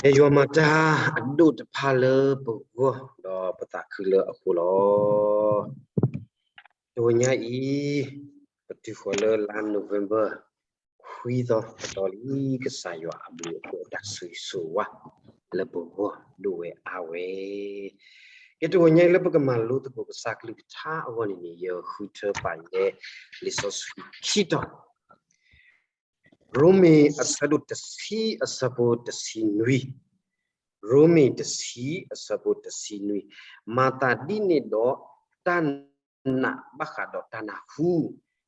ယွၤမၤတၢ်အဒိၣ်တဖၣ်လၢပဂီၢ် ဒီးပသးခုလၢအဃိလီၤ. တဂီၤညါအံၤ ပတုၤဃီၤလၢလါ November ခွံသီ ပတီၢ်လံ ကစၢ်ယွၤအဘျုးအဖှိၣ်အတၢ်ဆိၣ်ဂ့ၤဆိၣ်ဝါ လၢပဂီၢ်ဒိၣ်ဝဲအါဝဲ ကဲတဂီၤညါအံၤလၢပကမၤလိသကိးကစၢ်ကလုၢ်ကထါအဂီၢ်န့ၣ်န့ၣ် ယဃုထၢပာ်ယဲလံာ်စီဆှံခံတီၤ ရိမ့ၤအဆၢဒိၣ်တဆံ အဆၢဖိတဆံနွံ, ရိမ့ၤတဆံ အဆၢဖိတဆံနွံ, မၤသးဒ်န့ၣ်ဒီး တၢ်နာ်ဘၣ်ဃးဒီးတၢ်နၢ်ဟူ,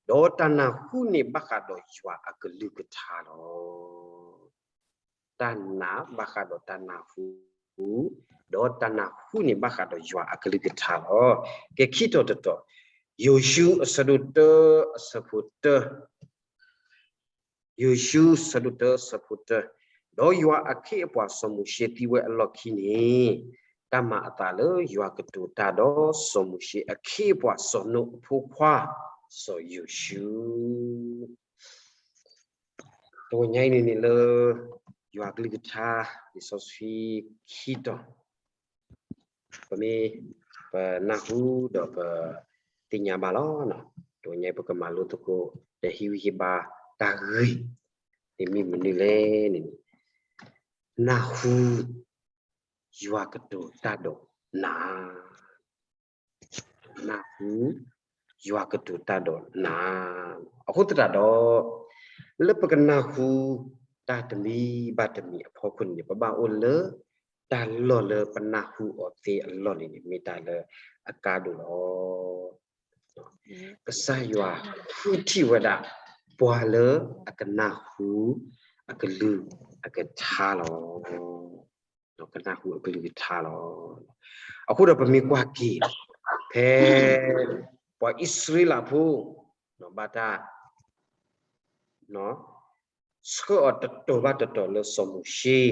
ဒီးတၢ်နၢ်ဟူန့ၣ်ဘၣ်ဃးဒီးယွၤအကလုၢ်ကထါလီၤ. တၢ်နာ်ဘၣ်ဃးဒီးတၢ်နၢ်ဟူ, ဒီးတၢ်နၢ်ဟူန့ၣ်ဘၣ်ဃးဒီးယွၤအကလုၢ်ကထါလီၤ. ကဲခံတီၤတတီၤ, ယိၤၡူအဆၢဒိၣ်တၢ အဆၢဖိတၢ ယိၤၡူအဆၢဒိၣ်တၢ အဆၢဖိတၢ, ဒီးယွၤအခ့အပှၤစီၤမိၤၡ့သံဝဲအလီၢ်ခံန့ၣ်, တၢ်မၤအသးလၢယွၤကတိၤတၢ်ဒီးစီၤမိၤၡ့အခ့အပှၤစီၤနိအဖိခွါ စီၤယိၤၡူ တဂီၤညါအံၤန့ၣ်န့ၣ်လၢ ယွၤကလုၢ်ကထါ လံာ်စီဆှံခံတီၤ ပမ့ၢ် ပနၢ်ဟူဒီးပသ့ၣ်ညါဘၣ်လီၤ. တဂီၤညါအံၤပကမၤလိသကိး ဒီးဟ့ၣ်ဂံၢ်ဟ့ၣ်ဘါတၢ်ဂ့ၢ် န့ၣ်မ့ၢ်မနုၤလဲၣ်န့ၣ်, နၢ်ဟူ ယွၤကတိၤတၢ်ဒီးနၤ နၢ်ဟူ ယွၤကတိၤတၢ်ဒီးနၤ. အဃိသတးဒီး လၢပကနၢ်ဟူ တၢ်တမံၤဘၣ်တမံၤအဖီခိၣ်န့ၣ်န့ၣ် ပဘၣ်အိၣ်လၢ တၢ်လီၢ်လၢပနၢ်ဟူအီၤသ့အလီၢ်န့ၣ်န့ၣ် မ့ၢ်တၢ်လၢအကါဒိၣ်လီၤ. ကစၢ်ယွၤဃုထံၣ်ဝဲဒၣ် ပှၤလၢအကနၢ်ဟူ အကလုၢ်အကထါလီၤ. ကနၢ်ဟူအကလုၢ်ကထါလီၤ. အဃိဒီးပမ့ၢ်ကွၢ်က့ၤ ဖဲ ပှၤအံၣ်စရ့လးဖိ ဘၣ်တၢ် ဆှၢအီၤတတီၤဘၣ်တတီၤလၢစီၤမိၤၡ့,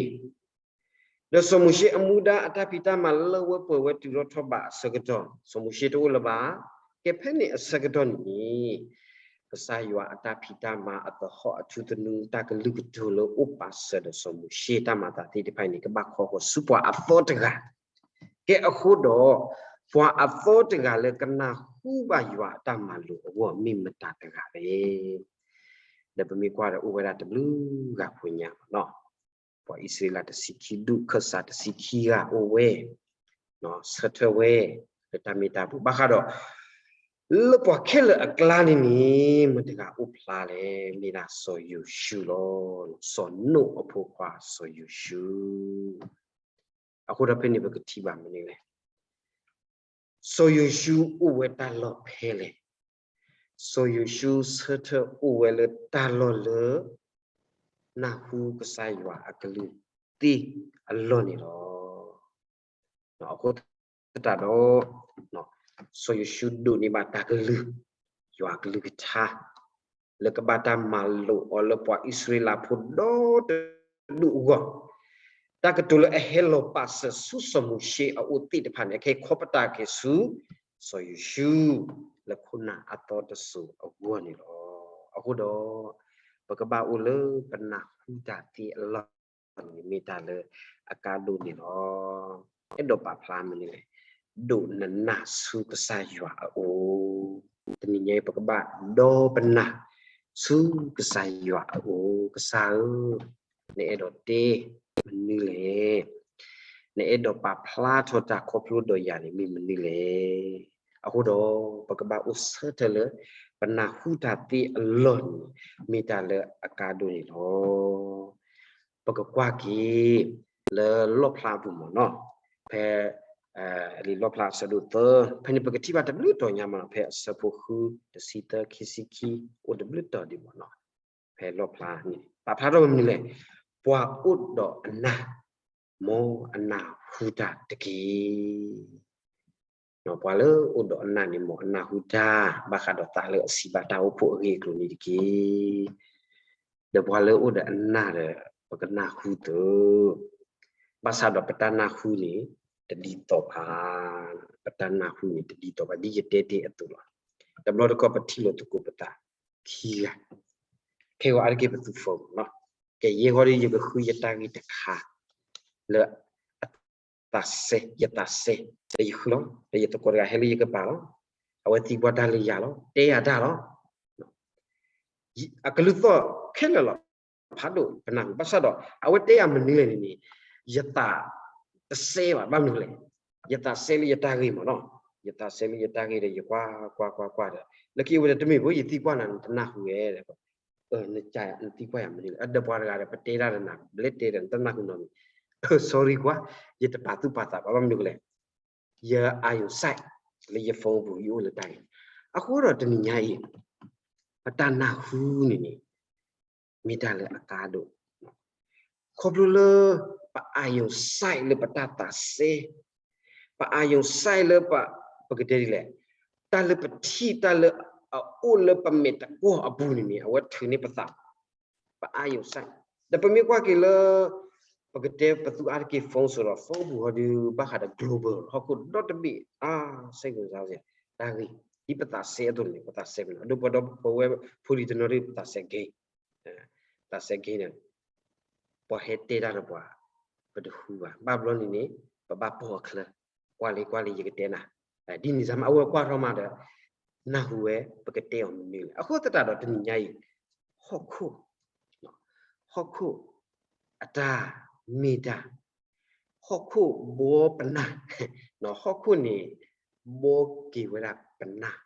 ဒီးစီၤမိၤၡ့အမူဒါအတၢ်ဖံးတၢ်မၤလၢဝဲပှဲၤဝဲတုၤထီၣ်ထီၣ်ဘးအဆၢကတီၢ်, စီၤမိၤၡ့တအိၣ်လၢၤဘၣ်. ကဲဖဲန့ၣ်အဆၢကတီၢ်န့ၣ် ကစၢ်ယွၤအတၢ်ဖံးတၢ်မၤအသဟီၣ်အထူသနူ တၢ်ကလုၢ်ကထူလၢအိၣ်ပာ်စၢၤဒီးစီၤမိၤၡ့ တၢ်မၤသးသ့ၣ်တဖၣ်န့ၣ် ကဘၣ်ခီဃီၤဆူပှၤအသီတဂၤ. ကဲအဃိဒီး ပှၤအသီတဂၤလၢကနၢ်ဟူဘၣ်ယွၤအတၢ်မၤလိာ်အဂီၢ် မ့ၢ်မတၤတဂၤလဲၣ်. ဒီးပမ့ၢ်ကွၢ်ဒီးအိၣ်ဝဲဒၣ်တဘျုးဂၤဖိညါလီၤ. ပှၤအံၣ်စရ့လးတဆံခံဒူၣ် ခၢၣ်စးတဆံခံဂၤအိၣ်ဝဲ ဆၢထၢၣ်ဝဲ လၢတၢ်မ့ၢ်တၢ်ပူၤဘၣ်ဃးဒီး လၢပှၤခဲလၢာ်အကျါန့ၣ်န့ၣ် မတၤတဂၤအိၣ်ဖျါလဲၣ်, မ့ၢ်ဒၣ်စီၤယိၤၡူလီၤ. စီၤနိၣ်အဖိခွါစီၤယိၤၡူ. အဃိဒီးဖဲန့ၣ်ပကထံၣ်ဘၣ်မနုၤလဲၣ်. စီၤယိၤၡူအိၣ်ဝဲတၢ်လီၢ်ဖဲလဲၣ်. စီၤယိၤၡူဆၢထၢၣ်အိၣ်ဝဲလၢတၢ်လီၢ်လၢ နၢ်ဟူကစၢ်ယွၤအကလုၢ်သ့အလီၢ်န့ၣ်လီၤ. အဃိသတးဒီး စီၤယိၤၡူဒိးန့ၢ်ဘၣ်တၢ်ကလုၢ်, ယွၤကလုၢ်ကထါ လၢကဘၣ်တၢ်မၤလိာ်အီၤလၢပှၤအံၣ်စရ့လးဖိဒီတဒူၣ်အဂီၢ်, တၢ်ကတိၤလၢအဟဲလီၤပာ်စၢၤဆူစီၤမိၤၡ့အအိၣ်သ့ၣ်တဖၣ်န့ၣ် အခဲအံၤခီပတာ်က့ၤဆူ စီၤယိၤၡူ လၢခိၣ်နၢ်အသီတစိၤအဂီၢ်န့ၣ်လီၤ. အဃိဒီး ပကဘၣ်အိၣ်လၢပနၢ်ဟူတၢ်သ့အလီၢ်န့ၣ် မ့ၢ်တၢ်လၢအကါဒိၣ်န့ၣ်လီၤ. အဲၣ်ဒိးပာ်ဖျါမနုၤလဲၣ်, ဒိးနနၢ်ဆူကစၢ်ယွၤအအိၣ်, တနံၤညါအံၤ ပကဘၣ်ဒီပနၢ်ဆူကစၢ်ယွၤအအိၣ်, ကစၢ်ဧၢ, နအဲၣ်ဒိးတဲမနုၤလဲၣ်, နအဲၣ်ဒိးပာ်ဖျါထီၣ်တၢ်ခီဖျိဒီးယၤန့ၣ်မ့ၢ်မနုၤလဲၣ်. အဃိဒီး ပကဘၣ်အိၣ်ဆၢထၢၣ်လၢ ပနၢ်ဟူတၢ်သ့အလီၢ်န့ၣ် မ့ၢ်တၢ်လၢအကါဒိၣ်န့ၣ်လီၤ. ပကကွၢ်က့ၤ လၢလီၣ်ဖျါအပူၤမ့ၢ်နီၤ, ဖဲ လံာ်လီၣ်ဖျါအဆၢဒိၣ်သၢ, ဖဲန့ၣ်ပကထံၣ်ဘၣ်တဘျုးတီၤညါမ့ၢ်နီၤ, ဖဲအဆၢဖိဃု, တဆံသၢ, ခံဆံခံ, အိၣ်တဘျုးတီၤဒံးမ့ၢ်နီၤ. ဖဲလီၣ်ဖျါန့ၣ် ပာ်ဖျါထီၣ်ဝဲမနုၤလဲၣ်, ပှၤအိၣ်ဒီးအနၢ်, မ်အနၢ်ဟူတၢ်တက့ၢ်. ပှၤလၢအိၣ်ဒီးအနၢ်န့ၣ် မ်အနၢ်ဟူတၢ် ဘၣ်ဃးဒီးသးလၢအစံးဘၣ်တၢ်အိၣ်ဖှိၣ်အဂ့ၢ်အကျိၤန့ၣ်တက့ၢ်. ဒီးပှၤလၢအိၣ်ဒီးအနၢ်ဒီး ပကနၢ်ဟူသ့, ဘၣ်ဆၣ်ဒီးပတၢ်နၢ်ဟူန့ၣ် တဒ်သိးဘၣ်, ပတၢ်နၢ်ဟူန့ၣ်တဒ်သိးဘၣ် ဒ်ယတဲတ့ၢ်အသိးလီၤ. တဘျီတခီၣ်ပထံၣ်လိာ်သကိးပသးခံဂၤ, ခဲဂီၤအါတက့ၢ်ပသူၣ်ဖီမ့ၢ်နီၤ, ကဲယဲၢ်ဂီၤဒီးယကဃုယတၢ်ဂ့ၢ်တခါ, လၢအသးစဲ, ယသးစဲ, ဒီးယဃုလီၤ, ဒီးယသကိးတဂၤဟဲလၢယကပၤလီၤ. အဝဲသံကွၢ်တၢ်လၢယၤလီၤ, တဲယၤတၢ်လီၤ. အကလုၢ်သီၣ်ခဲလၢာ်လီၤ, ဖးဒိၣ်ပနၢ်ဟူ, ဘၣ်ဆၣ်ဒီး အဝဲတဲယၤမနုၤလဲၣ်န့ၣ်န့ၣ်, ယသးတစဲဘၣ်, ဘၣ်မနုၤလဲၣ်, ယသးစဲလၢယတၢ်ဂ့ၢ်မးနီၤ, ယသးစဲလၢယတၢ်ဂ့ၢ်ဒီး ယကွၢ်ကွၢ်ကွၢ်ကွၢ်ဒီး လၢခံအဝဲဒီး တမ့ၢ်ဘၣ်, ယသံကွၢ်နၤ နတနၢ်ဟူဝဲ, နသံကွၢ်ယၤမနုၤလဲၣ်, ဒီးပှၤတဂၤဒီး ပတဲတၢ်ဒီးနၤ ဘျဲတဲဒီး နတနၢ်ဟူနီတမံၤ, sorry ကွၢ်, ယတပာ်သူၣ်ပာ်သးဘၣ်, ဘၣ်မနုၤလဲၣ်, ယအာရုံစိုက် လၢယ phone ပူၤ ယအိၣ်လၢတၢ်ဂ့ၢ်, အဃိဒီးတနံၤညါအံၤ ပတၢ်နၢ်ဟူန့ၣ်န့ၣ် မ့ၢ်တၢ်လၢအကါဒိၣ်, ခီဖျိလၢ ပအာရုံစိုက် လၢပတၢ်သးစဲ, ပအာရုံစိုက် လၢပ, ပကတဲဒ်လဲၣ်, တၢ်လၢပထံၣ် တၢ်လၢအအိၣ်လၢပမဲာ်တကွီၢ်အပူၤန့ၣ်န့ၣ် အဝဲထုးန့ၢ်ပသး, ပအာရုံစိုက်, ဒီးပမ့ၢ်ကွၢ်က့ၤလၢ ပကတဲပသူအါတက့ၢ် phone စိၤဒီး phone ပူၤဟီဒီး ဘၣ်ဃးဒီး global ဟီၣ်ခိၣ်ဒီတဘ့ၣ်, အါ, စဲးကစါစ့ၢ်, တၢ်ဂ့ၢ် ဒ်ပသးစဲအသိးန့ၣ် ပသးစဲမနုၤ, အဒိပဝဲဒီးပဝဲဖိလံၤတနီၤဒီး ပသးစဲ game, သးစဲ game န့ၣ် ပှၤဟဲတဲတၢ်ဒီးပှၤ ပတဟူဘၣ်, ဘၣ်ဘျီန့ၣ်န့ၣ် ပဘၣ်ပိာ်အချၢ, ကွၢ်လံကွၢ်လံ ယကတဲနၤ, ဒ်န့ၣ်စ့ၢ်မး အဝဲကွၢ်ထီၣ်မးဒီး နၢ်ဟူဝဲ ပကတဲအီၤမနုၤလဲၣ်. အဃိသတးဒီးတနံၤညါအံၤ ဟီၣ်ခိၣ်, ဟီၣ်ခိၣ် အတၢ်မ့ၢ်တၢ်, ဟီၣ်ခိၣ်ဘှီပနၢ်, ဟီၣ်ခိၣ်န့ၣ် ဘှီက့ၤဝဲဒၣ်ပနၢ်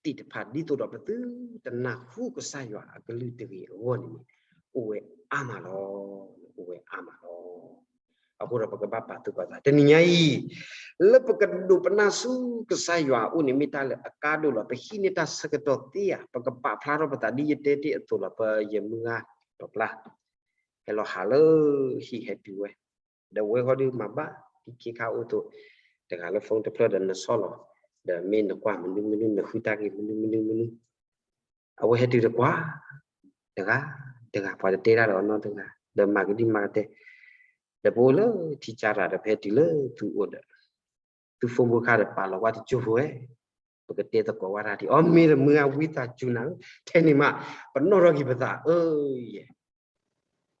သ့ၣ်တဖၣ် ဒ်သိးဒီးပသုတနၢ်ဟူကစၢ်ယွၤအကလုၢ်တဂ့ၤအဂီၢ်န့ၣ်န့ၣ် အိၣ်ဝဲအါမးလီၤ, အိၣ်ဝဲအါမးလီၤ. အဃိဒီးပကဘၣ်ပာ်သူၣ်ပာ်သး တနံၤညါအံၤ လၢပကဒိးပနၢ်ဆူကစၢ်ယွၤအအိၣ်န့ၣ် မ့ၢ်တၢ်လၢအကါဒိၣ်လီၤ. ပဟံးန့ၢ်တၢ်ဆၢကတီၢ်သ့ဧါ, ပကပာ်ဖျါထီၣ်ပသး ဒ်ယတဲတ့ၢ်အသိးလီၤ. ပယမုၢ်ဂၤ ဒီးပျၢ် ဟဲလီၤဟးလၢဟံၣ်ဟဲတုၤဝဲ, ဒီးဝဲဃီဒုးမၤဘၣ် ဒ်ခ့ခါအိၣ်သိး တဂၤလၢ phone တဖျၢၣ်ဒီးနဆီၣ်လီၤ, ဒီးမ့ၢ်နကွၢ်မနုၤမနုၤ နဃုတၢ်ဂ့ၢ်မနုၤမနုၤမနုၤ, အဝဲဟဲတုၤဒီးကွၢ် တဂၤ တဂၤ ပှၤတတဲတၢ်ဒီးအီၤနီတဂၤ ဒီးမၤကဒံမၤကတဲ, ဒီးပအိၣ်လၢထံကၢ်တၢ်ဒီး ပဟဲတုၤလၢသုအိၣ်ဒီး သု phone ဖိခါဒီး ပာ်လီၤကွၢ်တကၠိဖိဝဲ, ပကတဲသကိးဝဲဒၣ်ဒ်အံၤ, အမ့ၢ်တမုၢ်ဂၤဝံသးစူၤနၤ, ထဲန့ၣ်မး ပနီၣ်ထီၣ်က့ၤပသး အၢယဲ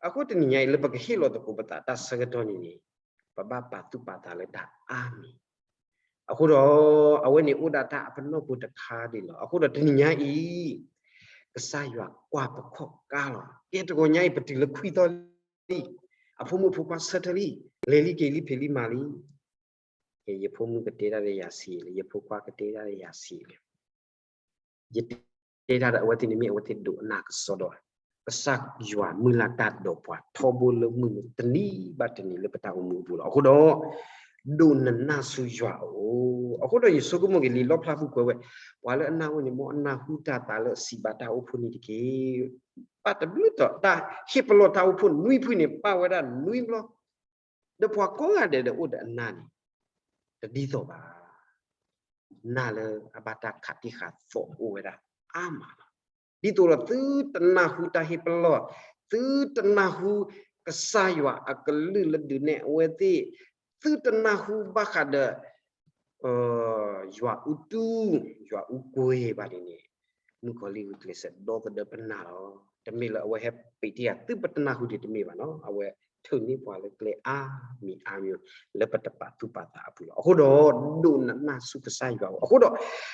အဃိတနံၤညါအံၤ လၢပကဟ့ၣ်လီၤသကိးပသးတၢ်ဆၢကတီၢ်န့ၣ်န့ၣ် ပဘၣ်ပာ်သူၣ်ပာ်သးလၢတၢ်အါမံၤ, အဃိဒီး အဝဲန့ၣ်အိၣ်ဒၣ်တၢ်အပနီၣ်ဖိတခါဒ်လီၤ. အဃိဒီးတနံၤညါအံၤ ကစၢ်ယွၤကွၢ်ပခီၣ်ကါလီၤ. ကဲတဂီၤညါအံၤ ပတုၤလၢခွံသီလံ, အဖိမုၣ်ဖိခွါဆၢထၢၣ်လံ, လဲၤလံက့ၤလံဖံးလံမၤလံ ယဖိမုၣ်ကတဲတၢ်ဒီးယၤဆံးလံ, ယဖိခွါကတဲတၢ်ဒီးယၤဆံးလံ. ယတဲတၢ်ဒီးအဝဲသ့ၣ်န့ၣ်မ့ၢ်အဝဲသ့ၣ်ဒိးနၢ်ကစီဒီး, ကစၢ်ယွၤမုၢ်လၢ်တၢ်ဒိးပှၤထီဘိလၢမုၢ်နံၤတနံၤဘၣ်တနံၤလၢပတၢ်အိၣ်မူအပူၤလီၤ. အဃိဒီး ဒိးနနၢ်ဆူယွၤအအိၣ်. အဃိဒီးယဆိကမိၣ်က့ၤလံာ်လီၣ်ဖျါပူၤကွဲးဝဲ, ပှၤလၢအနၢ်ဟူန့ၣ် မ်အနၢ်ဟူတၢ်သးလၢအစံးဘၣ်တၢ်အိၣ်ဖှိၣ်နံၤတက့ၢ်. ဘၣ်တဘျုးတီၤ တၢ်ဟ့ၣ်ပလီၢ်တၢ်အိၣ်ဖှိၣ်နွံဖုန့ၣ် ပာ်ဝဲဒၣ်နွံဘျီ ဒီးပှၤကိးဂၤဒဲးဒီးအိၣ်ဒီးအနၢ်န့ၣ် တဒ်သိးဘၣ်. နၢ်လၢအဘၣ်တၢ်ခးတံၢ်ဃာ်သီၣ်အိၣ်ဝဲဒၣ်အါမးလီၤ. ဒ်သိးဒီးသုတနၢ်ဟူတၢ်ဟ့ၣ်ပလီၢ်, သုတနၢ်ဟူကစၢ်ယွၤအကလုၢ်လၢဒုးနဲၣ်အဝဲသ့ၣ်, သုတနၢ်ဟူဘၣ်ဃးဒီး ယွၤအူတူ, ယွၤအူကွဲၤဘၣ်န့ၣ်န့ၣ်, မုၣ်ကီၤလံၢ်ဂုာ်ကျဲးစၢးဒီသဒၢပနၢ်လီၤ. တမ့ၢ်လၢအဝဲဟဲပံးတ့ၢ်ယၤ သုပတနၢ်ဟူဒံးတမ့ၢ်ဘၣ်နီၤ, အဝဲထုးန့ၢ်ပှၤလၢကျဲအါမံၤအါမံၤ လၢပတပာ်သူၣ်ပာ်သးအပူၤလီၤ. အဃိဒီး ဒိးနနၢ်ဆူကစၢ်ယွၤအအိၣ်.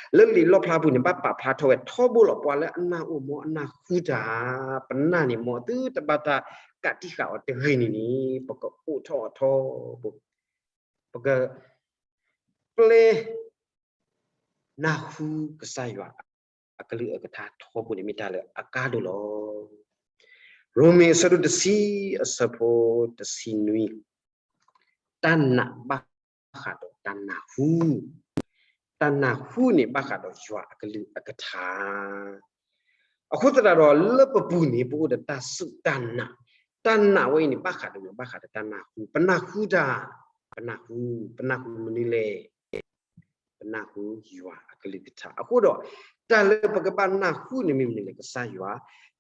အဃိဒီး လၢလံာ်လီၣ်ဖျါပူၤန့ၣ် ဘၣ်ပာ်ဖျါထီၣ်ဝဲထီဘိလီၤ. ပှၤလၢအနၢ်အိၣ်မ်အနၢ်ဟူတၢ်, ပနၢ်န့ၣ်မ်သုတဘၣ်တၢ်ကးတံာ်ဃာ်အီၤတဂ့ၤန့ၣ်န့ၣ် ပကအိးထီၣ်အီၤထီဘိ ပကပျဲ နၢ်ဟူကစၢ်ယွၤအကလုၢ်အကထါထီဘိန့ၣ် မ့ၢ်တၢ်လၢအကါဒိၣ်လီၤ. ရိမ့ၤအဆၢဒိၣ်တဆံအဆၢဖိတဆံနွံ, တၢ်နာ်ဘၣ်ဃးဒီးတၢ်နၢ်ဟူ, တၢ်နၢ်ဟူန့ၣ်ဘၣ်ဃးဒီးယွၤအကလုၢ်အကထါ အဃိသတးဒီး လၢပပူၤန့ၣ် ပအိၣ်ဒီးတၢ်စူၢ်တၢ်နာ်, တၢ်နာ်ဝဲအံၤန့ၣ် ဘၣ်ဃးဒီးမနုၤ, ဘၣ်ဃးဒီးတၢ်နၢ်ဟူ, ပနၢ်ဟူတၢ်, ပနၢ်ဟူ, ပနၢ်ဟူမနုၤလဲၣ်, ပနၢ်ဟူယွၤအကလုၢ်ကထါ. အဃိဒီး တၢ်လၢပကဘၣ်နၢ်ဟူန့ၣ်မ့ၢ်မနုၤလဲၣ်, ကစၢ်ယွၤ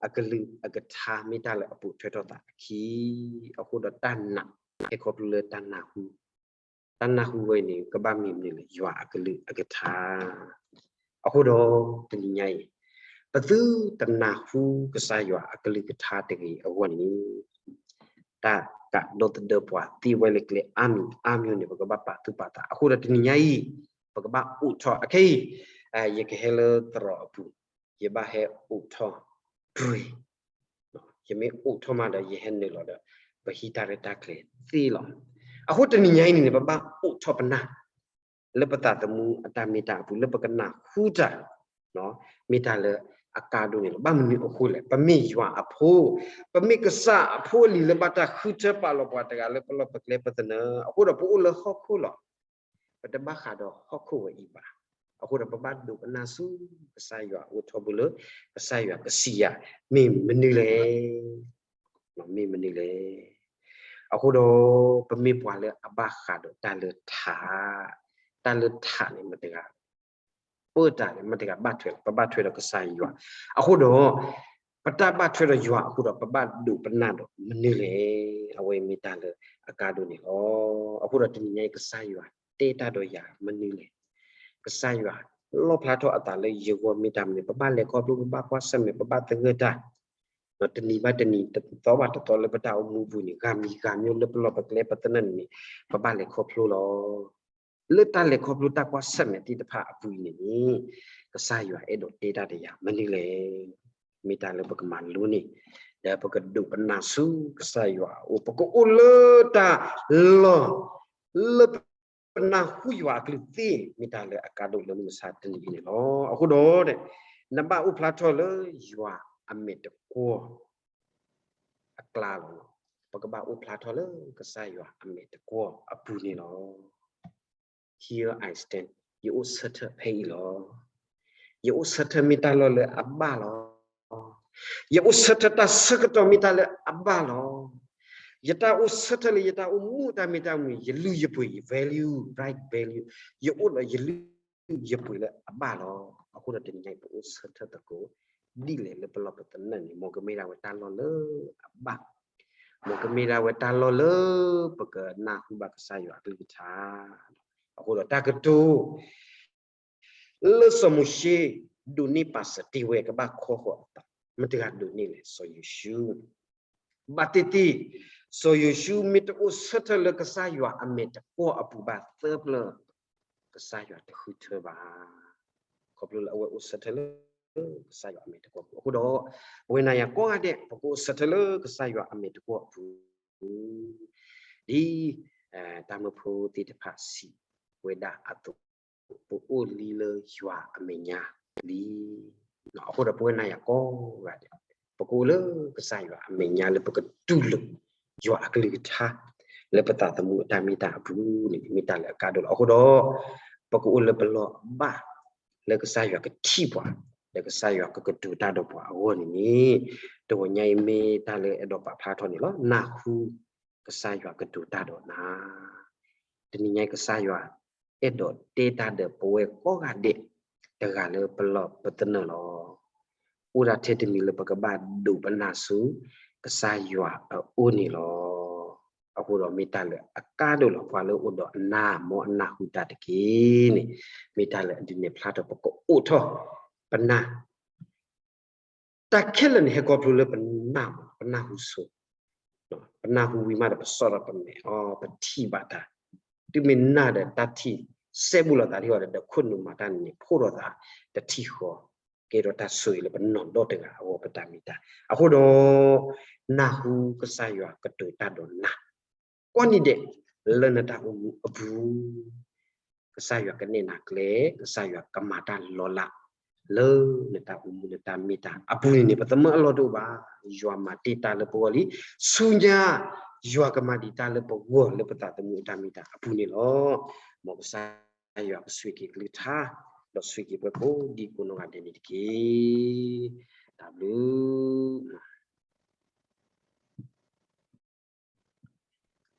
အကလုၢ်အကထါ မ့ၢ်တၢ်လၢအပိာ်ထွဲထီၣ်သးအခံ, အဃိဒီးတၢ်နာ် ဟဲခီဖျိလၢတၢ်နၢ်ဟူ တၢ်နၢ်ဟူဝဲန့ၣ် ကဘၣ်မ့ၢ်မနုၤလဲၣ်, ယွၤအကလုၢ်အကထါ. အဃိဒီး တနံၤညါအံၤ ပသုတနၢ်ဟူကစၢ်ယွၤအကလုၢ်ကထါတဂ့ၤအဂီၢ်န့ၣ်, တၢ် ကးဒီသဒၢပှၤသ့ဝဲလၢကျဲအါမံၤအါမံၤန့ၣ် ပကဘၣ်ပာ်သူၣ်ပာ်သး. အဃိဒီးတနံၤညါအံၤ ပကဘၣ်အိးထီၣ်အခဲအံၤ, ယကဟဲလၢသရိာ်အပူၤ, ယဘၣ်ဟဲအိးထီၣ် ပရ့ၤ ယမ့ၢ်အိးထီၣ်မးဒီး ယဟဲနုာ်လီၤဒီး ပဟံးတၢ်ရဲၣ်တၢ်ကျဲၤသ့လီၤ. အဃိတနံၤညါအံၤန့ၣ်န့ၣ် ပဘၣ်အိးထီၣ်ပနၢ် လၢပသးသမူအတၢ်မ့ၢ်တၢ်အပူၤ လၢပကနၢ်ဟူတၢ် မ့ၢ်တၢ်လၢအကါဒိၣ်န့ၣ်လီၤ. ဘၣ်မနုၤအဃိလဲၣ်, ပမ့ၢ်ယွၤအဖိ, ပမ့ၢ်ကစၢ်အဖိအလံၤလၢဘၣ်တၢ်ဃုထၢပာ်လီၤပှၤတဂၤလၢပလီၢ်ပကျဲပသနၢၣ်, အဃိဒီးပအိၣ်လၢဟီၣ်ခိၣ်လီၤ. ပတဘၣ်ဃးဒီးဟီၣ်ခိၣ်ဝဲအံၤဘၣ်. အဃိဒီးပဘၣ်ဒိးပနၢ်ဆူကစၢ်ယွၤအအိၣ်ထီဘိလၢ ကစၢ်ယွၤကစံးယၤ မ့ၢ်မနုၤလဲၣ်, မ့ၢ်မနုၤလဲၣ်. အဃိဒီး ပမ့ၢ်ပှၤလၢအဘၣ်ဃးဒီးတၢ်လၢထး, တၢ်လၢထးန့ၣ် မတဂၤ ပၢတၢ်န့ၣ် မတဂၤဘၣ်ထွဲလီၤ, ပဘၣ်ထွဲဒီးကစၢ်ယွၤ. အဃိဒီး ပတၢ်ဘၣ်ထွဲဒီးယွၤအဃိဒီး ပဘၣ်ဒိးပနၢ်ဒီးမနုၤလဲၣ်. အဝဲမ့ၢ်တၢ်လၢအကါဒိၣ်န့ၣ်လီၤ. အဃိဒီးတနံၤညါအံၤ ကစၢ်ယွၤတဲတၢ်ဒီးယၤမနုၤလဲၣ်. ကစၢ်ယွၤလီၣ်ဖျါထီၣ်အသးလၢယဂီၢ်မ့ၢ်တၢ်မနုၤ, ပဘၣ်လဲၤခီဖျိ, ပဘၣ်ကွၢ်ဆၢၣ်မဲာ်, ပဘၣ်သဂၢၢ်တၢ် တနံၤဘၣ်တနံၤ, တသီဘၣ်တသီ လၢပတၢ်အိၣ်မူအပူၤန့ၣ် ဂၤမံၤဂၤမံၤလၢပလီၢ်ပကျဲပသနၢၣ်န့ၣ် ပဘၣ်လဲၤခီဖျိလီၤ. လၢတၢ်လဲၤခီဖျိတၢ်ကွၢ်ဆၢၣ်မဲာ်သ့ၣ်တဖၣ်အပူၤအံၤန့ၣ်န့ၣ် ကစၢ်ယွၤအဲၣ်ဒိးတဲတၢ်ဒီးယၤမနုၤလဲၣ်. မ့ၢ်တၢ်လၢပကမၤလိန့ၣ်, ဒီးပကဒိးပနၢ်ဆူကစၢ်ယွၤအအိၣ်, ပကအိၣ်လၢတၢ်လီၢ် လၢပနၢ်ဟူယွၤအကလုၢ်သ့, မ့ၢ်တၢ်လၢအကါဒိၣ်လၢမုၢ်မဆါတနံၤအံၤန့ၣ်လီၤ. အဃိဒီး နဘၣ်အိၣ်ဖျါထီၣ်လၢယွၤအမဲာ်တကွီၢ်အကျါလီၤ. ပကဘၣ်အိၣ်ဖျါထီၣ်လၢကစၢ်ယွၤအမဲာ်တကွီၢ်အပူၤန့ၣ်လီၤ. Here I stand, ယအိၣ်ဆၢထၢၣ်ဖဲအံၤလီၤ. ယအိၣ်ဆၢထၢၣ်မ့ၢ်တၢ်လီၢ်လၢအဘၣ်လီၤ. ယအိၣ်ဆၢထၢၣ်တၢ်ဆၢကတီၢ်မ့ၢ်တၢ်လၢအဘၣ်လီၤ. ယတၢ်အိၣ်ဆၢထၢၣ်လၢယတၢ်အိၣ်မူတၢ်မ့ၢ်တၢ်မနုၤ, ယလုၢ်ယပှ့ၤ, ယ value, right value, ယအိၣ်ဒီးယလုၢ်ယပှ့ၤလၢအဘၣ်လီၤ. အဃိဒီးတနံၤညါအံၤ ပအိၣ်ဆၢထၢၣ်သကိး ဒ်လဲၣ်လၢပလီၢ်ပသနၢၣ်န့ၣ် မ်ကမ့ၢ်ဒၣ်ဝဲတၢ်လီၢ်လၢအဘၣ်, မ်ကမ့ၢ်ဒၣ်ဝဲတၢ်လီၢ်လၢပကနၢ်ဟူဘၣ်ကစၢ်ယွၤအကလုၢ်ကထါ. အဃိဒီးတၢ်ကတိၤ လၢစီၤမိၤၡ့ ဒိးန့ၢ်ပာ်စၢၤတ့ၢ်ဝဲကဘၣ်ခီဃီၤအသး, မတၤတဂၤဒိးန့ၢ်လဲၣ်, စီၤယိၤၡူ. ဘၣ်သ့ၣ်သ့ၣ် စီၤယိၤၡူမ့ၢ်တအိၣ်ဆၢထၢၣ်လၢကစၢ်ယွၤအမဲာ်တကွီၢ်အပူၤဘၣ်သၢဖျၢၣ်, ကစၢ်ယွၤတဃုထၢဘၣ်. ခီဖျိလၢအဝဲအိၣ်ဆၢထၢၣ်လၢကစၢ်ယွၤအမဲာ်တကွီၢ်အပူၤ. အဃိဒီး ပဝဲနၤယၤကိးဂၤဒဲး ပကအိၣ်ဆၢထၢၣ်လၢကစၢ်ယွၤအမဲာ်တကွီၢ်အပူၤ ဒ်တၢ်မၢဖိသ့ၣ်တဖၣ်စံး ဝဲဒၣ်အသိး, ပအိၣ်လံလၢယွၤအမဲာ်ညါလံ. အဃိဒီးပဝဲနၤယၤကိးဂၤဒဲး ပကအိၣ်လၢကစၢ်ယွၤအမဲာ်ညါလၢပကတူၢ်လိာ် ယွၤအကလုၢ်ကထါ လၢပသးသမူအတၢ်မ့ၢ်တၢ်အပူၤန့ၣ် မ့ၢ်တၢ်လၢအကါဒိၣ်လီၤ. အဃိဒီး ပကအိၣ်လၢပလီၢ်ဘၣ် လၢကစၢ်ယွၤကထံၣ်ပှၤ ဒီးကစၢ်ယွၤကကတိၤတၢ်ဒီးပှၤအဂီၢ်န့ၣ်န့ၣ်, တဂီၤညါအံၤမ့ၢ်တၢ်လၢအဲၣ်ဒိးပာ်ဖျါထီၣ်န့ၣ်လီၤ. နၢ်ဟူ ကစၢ်ယွၤကတိၤတၢ်ဒီးနၤ. တနံၤညါအံၤ ကစၢ်ယွၤအဲၣ်ဒိးတဲတၢ်ဒီးပဝဲကိးဂၤဒဲး တဂၤလၢပလီၢ်ပသနၢၣ်လီၤ. အိၣ်ဒၣ်ထဲတမံၤလၢပကဘၣ်ဒိးပနၢ်ဆူ ကစၢ်ယွၤအအိၣ်န့ၣ်လီၤ. အဃိဒီးမ့ၢ်တၢ်လၢအကါဒိၣ်လီၤ. ပှၤလၢအိၣ်ဒီးအနၢ် မ်အနၢ်ဟူတၢ်တက့ၢ်န့ၣ်, မ့ၢ်တၢ်လၢအဒုးနဲၣ်ဖျါထီၣ် ပကအိးထီၣ်ပနၢ် တၢ်ခဲလၢာ်န့ၣ် ဟဲခီဖျိလၢပနၢ်, ပနၢ်ဟူဆိ, ပနၢ်ဟူဝံၤမးဒီး ပစီၣ်ထီၣ်ပမဲာ်အီၤ ပထံၣ်ဘၣ်တၢ်, တုၤမ့ၢ်နၢ်ဒီးတၢ်ထံၣ် စဲဘူးလိာ်သးထံအီၤဒီး ဒီးခိၣ်နူာ်မၤတၢ်န့ၣ် ဖှိၣ်ထီၣ်သးတထံၣ်ဃီ, ကဲထီၣ်တၢ်ဆိၣ်ဂ့ၤလၢပနီၢ်ဒီတဂၤအဂီၢ် ပတၢ်မ့ၢ်တၢ်. အဃိဒီး နၢ်ဟူကစၢ်ယွၤကတိၤတၢ်ဒီးနၤ ကိးနံၤဒဲး လၢနတၢ်အိၣ်မူအပူၤ, ကစၢ်ယွၤကနဲၣ်နၤကျဲ, ကစၢ်ယွၤကမၤတၢ်လီၤလး လၢနတၢ်အိၣ်မူနတၢ်မ့ၢ်တၢ်အပူၤန့ၣ်န့ၣ် ပသမၢအလီၢ်တအိၣ်ဘၣ်. ယွၤမၤတ့ၢ်တၢ်လၢပဂီၢ်လံ, ဆူညါ ယွၤကမၤဒံးတၢ်လၢပဂီၢ်လၢပသးသမူအတၢ်မ့ၢ်တၢ်အပူၤန့ၣ်လီၤ. မ်ကစၢ်ယွၤကဆိၣ်ဂ့ၤက့ၤကလုၢ်ကထါ, ဒီးဆိၣ်ဂ့ၤက့ၤပှၤကိးဒံကိးနီၢ်ဂၤဒဲးန့ၣ်တက့ၢ်. တၢ်ဘျုး